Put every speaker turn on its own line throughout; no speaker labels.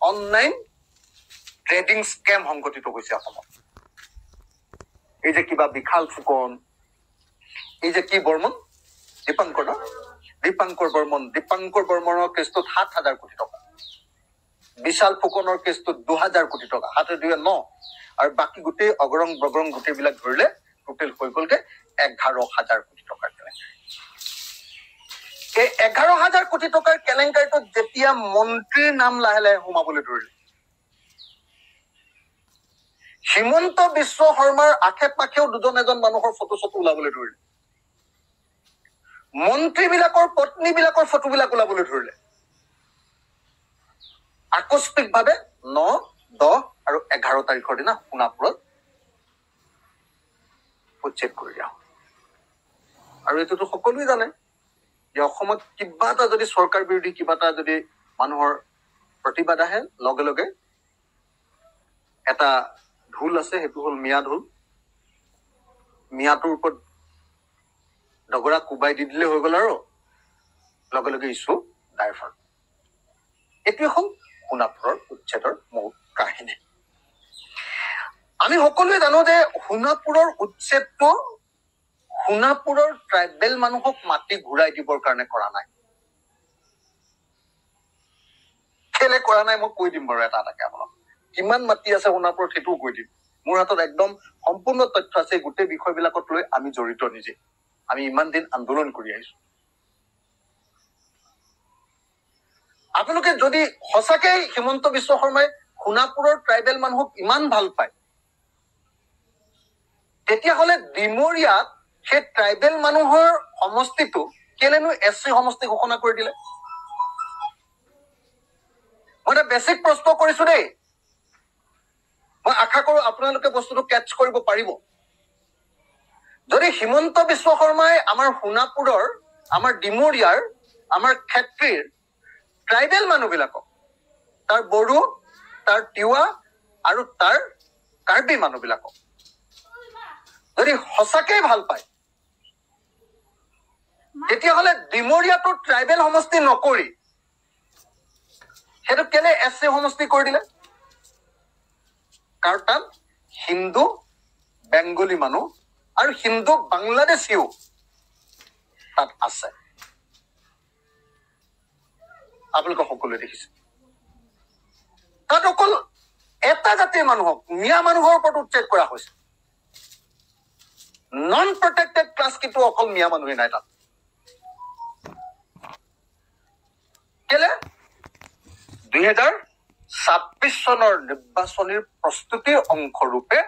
Online trading scam সংঘটিত হৈছে অসমত। এই যে কিবা বিশাল ফুকন, এই যে কি বৰ্মন, দীপাংকৰ ন, দীপাংকৰ বৰ্মন, দীপাংকৰ বৰ্মনৰ কেছটোত 7,000 কোটি টকা, বিশাল ফুকনৰ কেছটোত 2,000 কোটি টকা, 7 2 9, আৰু বাকী গোটেই অগৰং বগৰং গোটেইবিলাক ধৰিলে টোটেল হৈ গ'লগে 11,000 কোটি টকাৰ কেলেংকাৰী। এই 11,000 কোটি টকাৰ কেলেংকাৰীটোত যেতিয়া মন্ত্ৰীৰ নাম লাহে লাহে সোমাবলৈ ধৰিলে, হিমন্ত বিশ্ব শৰ্মাৰ আশে পাশেও দুজন এজন মানুহৰ ফটো চটো ওলাবলৈ ধৰিলে, মন্ত্ৰীবিলাকৰ পত্নীবিলাকৰ ফটোবিলাক ওলাবলৈ ধৰিলে, আকস্মিকভাৱে 9, 10 আৰু 11 তাৰিখৰ দিনা সোণাপুৰত উচ্ছেদ কৰি দিয়া হ'ল। আৰু এইটোতো সকলোৱে জানে যে অসমত কিবা এটা যদি চৰকাৰ বিৰোধী কিবা এটা যদি মানুহৰ প্ৰতিবাদ আহে, লগে লগে এটা ঢোল আছে, সেইটো হ'ল মিয়া ঢোল। মিয়াটোৰ ওপৰত ডগৰা কোবাই দি দিলে হৈ গ'ল আৰু লগে লগে ইছ্যু ডাইভাৰ্ট। এইটোৱে হ'ল সোণাপুৰৰ উচ্ছেদৰ মূল কাহিনী। আমি সকলোৱে জানো যে সোণাপুৰৰ উচ্ছেদটো সোণাপুৰৰ ট্ৰাইবেল মানুহক মাটি ঘূৰাই দিবৰ কাৰণে কৰা নাই। কেলে কৰা নাই মই কৈ দিম বাৰু এটা এটাকে আপোনাক। কিমান মাটি আছে সোণাপুৰত সেইটোও কৈ দিম। মোৰ হাতত একদম সম্পূৰ্ণ তথ্য আছে। গোটেই বিষয়বিলাকত লৈ আমি জড়িত নিজে, আমি ইমান দিন আন্দোলন কৰি আহিছো। আপোনালোকে যদি সঁচাকে হিমন্ত বিশ্ব শৰ্মাই সোণাপুৰৰ ট্ৰাইবেল মানুহক ইমান ভাল পায়, তেতিয়াহ'লে ডিমৰীয়াত সেই ট্ৰাইবেল মানুহৰ সমষ্টিটো কেলেনো এছ চি সমষ্টি ঘোষণা কৰি দিলে? মই এটা বেছিক প্ৰশ্ন কৰিছো দেই, মই আশা কৰো আপোনালোকে বস্তুটো কেটচ কৰিব পাৰিব। যদি হিমন্ত বিশ্ব শৰ্মাই আমাৰ সোণাপুৰৰ, আমাৰ ডিমৰীয়াৰ, আমাৰ ক্ষেত্ৰীৰ ট্ৰাইবেল মানুহবিলাকক, তাৰ বড়ো, তাৰ তিৱা আৰু তাৰ কাৰ্বি মানুহবিলাকক যদি সঁচাকেই ভাল পায়, তেতিয়াহ'লে ডিমৰীয়াটো ট্ৰাইবেল সমষ্টি নকৰি সেইটো কেলে এছ চি সমষ্টি কৰি দিলে? কাৰণ তাত হিন্দু বেংগলী মানুহ আৰু হিন্দু বাংলাদেশীও তাত আছে, আপোনালোকে সকলোৱে দেখিছে। তাত অকল এটা জাতিৰ মানুহক, মিয়া মানুহৰ ওপৰত উচ্ছেদ কৰা হৈছে। নন প্ৰটেক্টেড ক্লাছ কিন্তু অকল মিয়া মানুহে নাই তাত। কেলে? 2026 চনৰ নিৰ্বাচনীৰ প্ৰস্তুতিৰ অংশৰূপে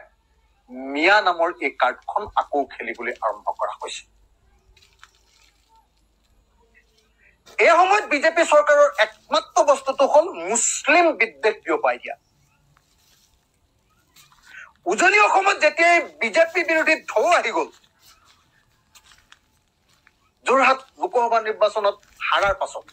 মিয়া নামৰ এই কাৰ্ডখন আকৌ খেলিবলৈ আৰম্ভ কৰা হৈছে। এই সময়ত বিজেপি চৰকাৰৰ একমাত্ৰ বস্তুটো হ'ল মুছলিম বিদ্বেষ বিয়পাই দিয়া। উজনি অসমত যেতিয়াই বিজেপি বিৰোধী ঢৌ আহি গ'ল, যোৰহাট লোকসভা নিৰ্বাচনত হাৰাৰ পাছত